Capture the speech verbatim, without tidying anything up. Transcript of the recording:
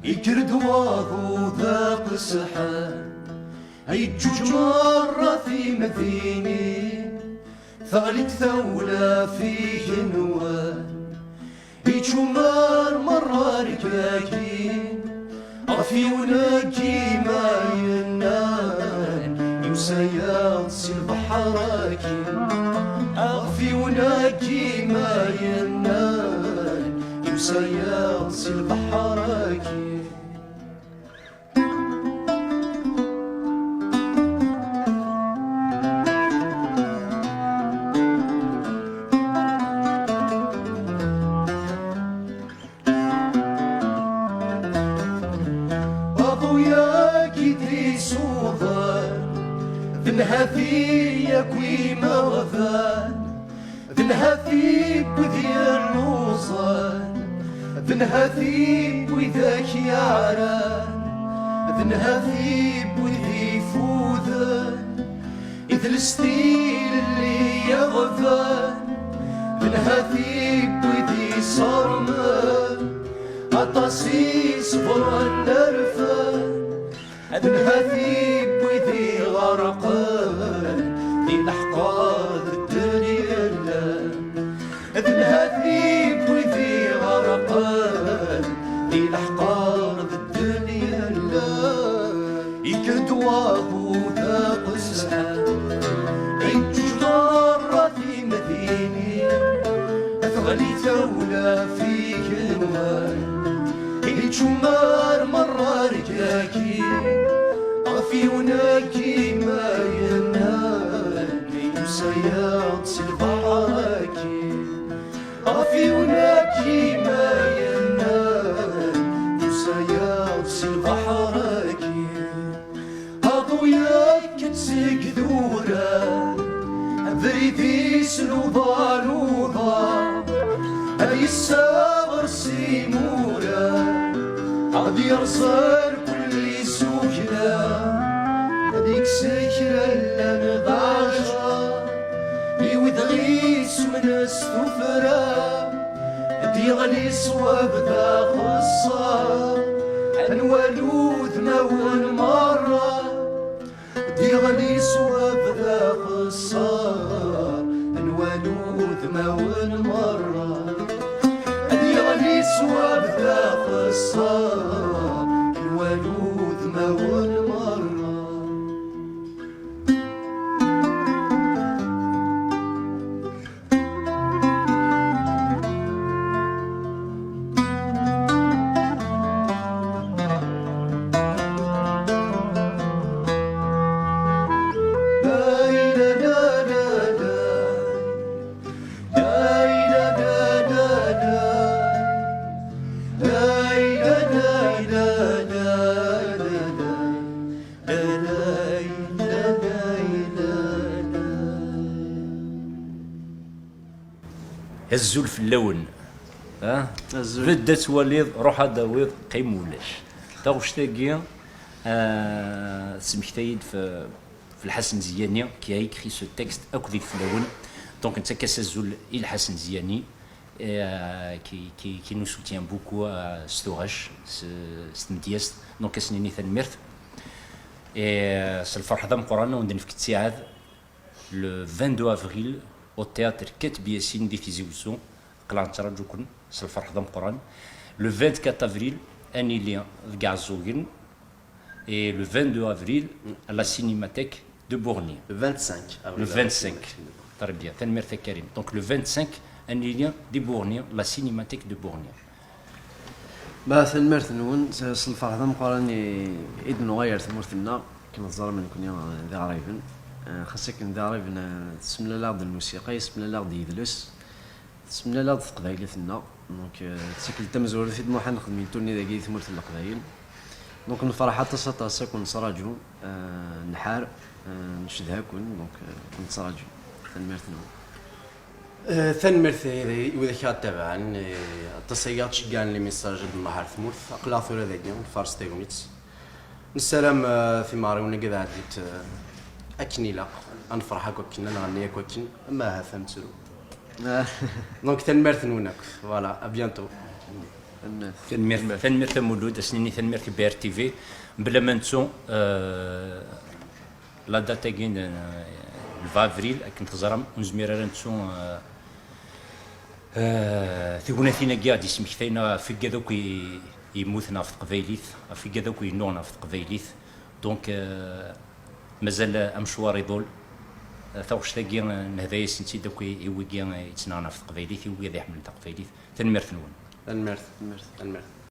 Ikker-d waḍu d aqesḥan, yeǧǧuǧ merra timdinin, teɣli-d tawla f igenwan, ičumar merra rkakin, ɣef yiwen n yima yennan, yusa-yaɣ-d si lbeḥr-agi. Ɣef yiwen n yima yennan, yusa-yaɣ-d si lbeḥr-agi. Aḍu-yagi d-isuḍen, d nnhati yakk imeɣban, d nnhati n wid yelluẓen, d nnhati n widak yeɛran, d nnhati n wid ifuden, idles tilelli yeɣban, d nnhati n wid iṣermen, aṭas i ṣebren rfan. Ad nhati n wid iɣerqen di leḥqer d ddel yellan. Ad nhati n wid iɣerqen di leḥqer d ddel yellan. Ikker-d waḍu d aqesḥan, iǧǧuǧ merra timdinin, teɣli tawla f igenwan. Ičumar merra rkaki, ɣef yiwen akki ma yennan, yusa-yaɣ-d si lbeḥr-agi. Ɣef yiwen akki ma yennan, yusa-yaɣ-d si lbeḥr-agi. Aḍu yakk-d seg idurar, abrid-is luḍa luḍa, ad yessaɣer s imurar, ad yerẓ irkelli s ugla, ad yekkes kra llan d aɛjar, i wid ɣ-isumnen s tuffra, ad d-yeɣli ṣṣwab d axeṣṣar, ad nwali udmawen merra. Ad d-yeɣli ṣṣwab d axeṣṣar, ad nwali udmawen merra. Ad d-yeɣli ṣṣwab d axeṣṣar, ad nwali udmawen merra. Azul fell-awen. Ah? Azul. Bedd ad twaliḍ, ruḥ ad d-tawiḍ, qqim ulac. Taɣect-agi, ah, tesmektay-d f-, f Lḥasen Ziyani, qui a écrit ce texte akked Fell-awen. Donc, nettakk-as azul i Lḥasen Ziyani, eh, qui, qui, qui nous soutient beaucoup, ah, s tuɣac, s, s tmedyazt. Donc, ad s-nini tanemmirt. Eh, s lferḥ d ameqqran, ad wen-d-nefk ttiɛad. Le vingt-deux avril, au théâtre Kateb Yasin di Tizi Wezzu, aql-aɣ nettraǧu-ken s lferḥ d ameqqran. Le vingt-quatre avril, ad nili deg Iɛeẓẓugen. Et le vingt-deux avril, à la Cinémathèque de Bourgny. Le vingt-cinq avril. Le vingt-cinq. Très bien. Tanemmirt a Karim. Donc, le vingt-cinq, ad nili di Bourgny, la Cinémathèque de Bourgny. Bah, tanemmirt-nwen, s, s lferḥ d ameqqran i, i d-nuɣal ɣer tmurt-nneɣ, akken teẓram nekkni, eh, d iɣriben. Eh, xas akken d iɣriben, eh, tessemlal-aɣ-d lmusiqa, yessemlal-aɣ-d yidles, tessemlal-aɣ-d teqbaylit-nneɣ. Donc, eh, d tikkelt tamezwarut i d-nruḥ ad nexdem une tournée dagi di tmurt n Leqbayel. Donc nefreḥ aṭas aṭas ad ken-nettṛaǧu, euh, nḥar, euh, ncedha-ken, donc euh, ken-nettṛaǧu. Tanemmirt-nwen. Eh, tanemmirt i i widak i ɣ-ttabaɛen, eh, aṭas ay aɣ-d-ceggɛen les messages ad nruḥ ar tmurt. Aql-aɣ tura dagi, nfares tagnit. Nessaram, eh, timeɣriwin-agi ad ɛeddint, eh, akken ilaq, ad nefreḥ akk akken, ad nɣenni akk akken, ama ahat ad nettru. Donc tanemmirt-nwen akk. Voilà, à bientôt. Tanemmirt. Tanemmirt, tanemmirt a Mulud, ad s-nini tanemmirt i B R T V, mebla ma nettu, eh, la date-agi n, eh, le vingt avril, akken teẓram, ur nezmir ara nettu, eh, eh, tignatin-agi ad d-ismektayen ɣef wigad akk i, i yemmuten ɣef teqbaylit, ɣef wigad akk i yennuɣen ɣef teqbaylit. Donc, eh, mazal amecwar iḍul. Eh, taɣect-agi, eh, nehda-yasent-id akk i, i wigi, eh, yettnaɣen ɣef teqbaylit, i wigi ad iḥemmlen taqbaylit. Tanemmirt-nwen. Tanemmirt, tanemmirt, tanemmirt.